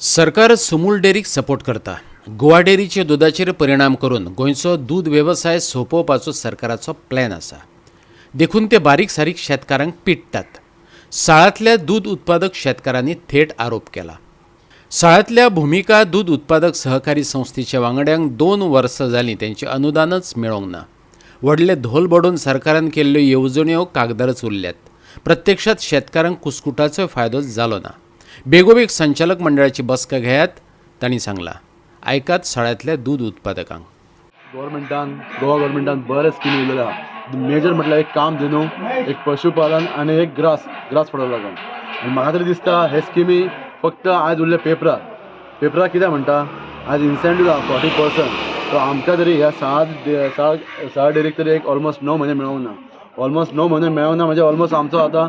सरकार सुमूल डेरीक सपोर्ट करता. गोवा डेरीचे दुदाचेर परिणाम करून गोंयचो दूद वेवसाय सोंपोवपाचो सरकाराचो प्लॅन आसा. देखून ते बारीक सारीक शेतकारांक पिडटात. साळांतल्या दूद उत्पादक शेतकारांनी थेट आरोप केला. साळांतल्या भुमिका दूद उत्पादक सहकारी संस्थेच्या वांगड्यांक 2 वर्सां जालीं तेंचें अनुदानच मेळोंक ना. व्हडले धोल बडोवन सरकारान केल्ल्यो येवजण्यो कागदारच उरल्यात. प्रत्यक्षात शेतकारांक कुस्कुटाचो फायदो जालो ना. बेगोबेग संचालक मंडळाची बसका घेयात, तांणी सांगलां. आयकात साळ्यांतल्या दूद उत्पादकांक. गोवोरमेंटान, गोवा गोवोरमेंटान बरें स्किमी दिलेले आहा. मेजर म्हटल्यार एक काम दिनू, एक पशुपालन आनी एक ग्रास पडोवंक लागून. आनी म्हाका तरी दिसता हे स्किमी फक्त आयज उरले पेपरार. पेपरार कितें म्हणटा, आयज इन्सेंटीव आहा 40%. सो आमकां तरी ह्या साळ डेरीक तरी एक ऑलमोस्ट 9 म्हयने मेळोंक ना. ऑलमोस्ट 9 म्हयने मेळोंक ना म्हणजे ऑलमोस्ट आमचो आतां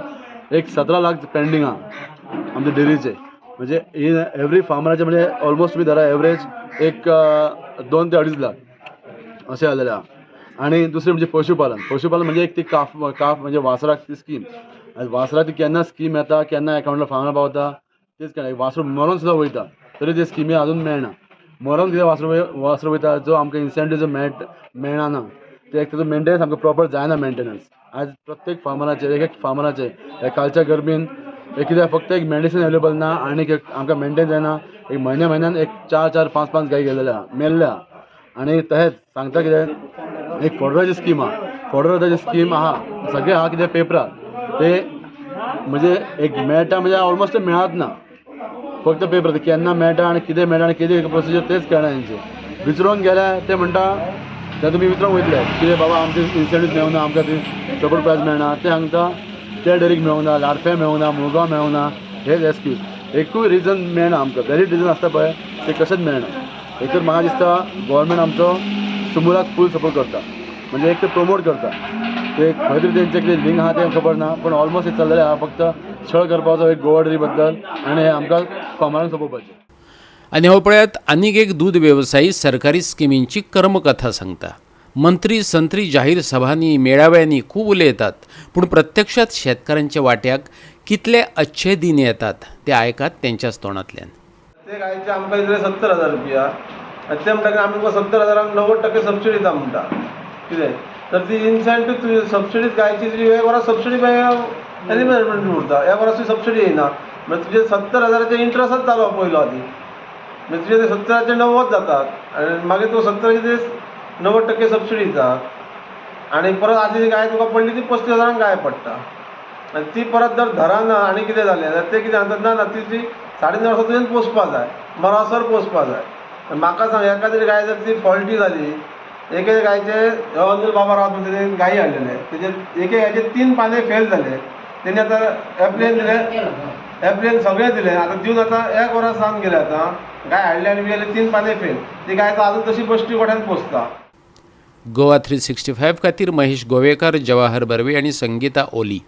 एक 17 लाख पेंडींग आहा आमच्या डेरीचे. म्हणजे इन एवरी फार्मराचे म्हणजे ऑलमोस्ट तुमी धरा एवरेज एक 2 ते 2.5 लाख अशें जालेलें आहा. आनी दुसरें म्हणजे पशुपालन. पशुपालन म्हणजे एक ती काफ म्हणजे वासराक ती स्कीम. आनी वासराक ती केन्ना स्कीम येता, केन्ना एकावंटार फार्मर पावता तेच कळना. वासरूं मरोन सुद्दां वयता तरी ते स्किमी आजून मेळना. मरोन कितें वासरूं वयता, जो आमकां इन्सेंटीव जो मेळना ते एक ताजो मेंटेनन्स आमकां प्रोपर जायना. मेंटेनन्स आज प्रत्येक फार्मराचेर, एक एक फार्मराचेर ह्या कालच्या गरमेन एक कितें फक्त एक मेडिसीन अवेलेबल ना आनी एक आमकां मेंटेन जायना. एक म्हयन्या म्हयन्यान एक 4 4 5 5 गाय गेलेले आहा, मेल्ले आहा. आनी तशेंच सांगता कितें, एक फॉडराची स्कीम आहा. फॉडराची स्कीम आहा, सगळें आहा कितें पेपरार, ते म्हणजे एक मेळटा म्हणजे ऑलमोस्ट मेळत ना, फक्त पेपर केन्ना मेळटा आनी कितें मेळटा आनी कितें प्रोसिजर तेच कळना. तेंचे विचारून गेल्या ते म्हणटा ते तुमी विचारूंक वयतले कितें बाबा आमचे इन्सेंटीव मेळना, आमकां ती सपोर्ट प्रायस मेळना. ते सांगता ते डेरीक मेळूंक ना, लाडफें मेळूंक ना, मुळगांव मेळूंक ना. हेच एक्सक्यूज, एकूय रिजन मेळना आमकां. व्हॅलीड रिजन आसता पळय ते कशेंच मेळना. एक तर म्हाका दिसता गोवोरमेंट आमचो सुमुलाक फूल सपोर्ट करता, म्हणजे एक ते प्रमोट करता. ते खंय तरी तेंचे कितें लिंक आहा तें खबर ना, पूण ऑलमोस्ट एक चल्लेलें आहा फक्त छळ करपाचो एक गोवा डेरी बद्दल आनी हे आमकां फार्मरांक सोंपोवपाचें. आनी हो पळयात आनीक एक दूद वेवसायी सरकारी स्किमींची कर्मकथा सांगता. मंत्री संत्री जाहीर सभांनी मेळाव्यांनी खूब उलयतात, पूण प्रत्यक्षात शेतकारांच्या वाट्याक कितले अच्छे दिन येतात ते आयकात तेंच्याच तोंडांतल्यान. ते गायचे आमकां दिले 70,000 रुपया आनी ते म्हणटा की आमी तुका 70,000 90% सबसिडी दिता म्हणटा. कितें तर ती इन्सेंटीव तुजी सबसिडी गायची तुजी एक वरां सबसिडी मागीर एलिमेंट उरता, एक वरां तुजी सबसिडी येयना. म्हणजे तुजे 70,000 इंट्रस्टच जालो पयलो आदी, म्हणजे तुजे ते 70,000 90 जातात आनी मागीर तूं 70,000 ते 90% सबसिडी दिता आनी परत आदी गाय तुका पडली ती 35,000 गाय पडटा आनी ती परत जर धराना आनी कितें जालें जाल्यार ते कितें सांगतात, ना ना ती ती 9.5 वर्सां तुवें पोसपा जाय, मरासर पोसपा जाय. म्हाका सांग एका तरी गाय जर ती फॉल्टी जाली, एके गायचे अनिल बाबा रावत म्हणटा तेणी गायी हाडलेले, तेजे एके गायचे 3 पाने फेल जाले, तेणी आतां एप्लेन दिले, एप्लेन सगळें दिलें, आतां दिवन आतां 1 वरां जावन गेलें. आतां गाय हाडली आनी गेले 3 पाने फेल, ती गाय आजून तशी बश्टी गोठ्यान पोसता. गोवा 365 खातीर महेश गोवेकर, जवाहर बर्वे आनी संगीता ओली.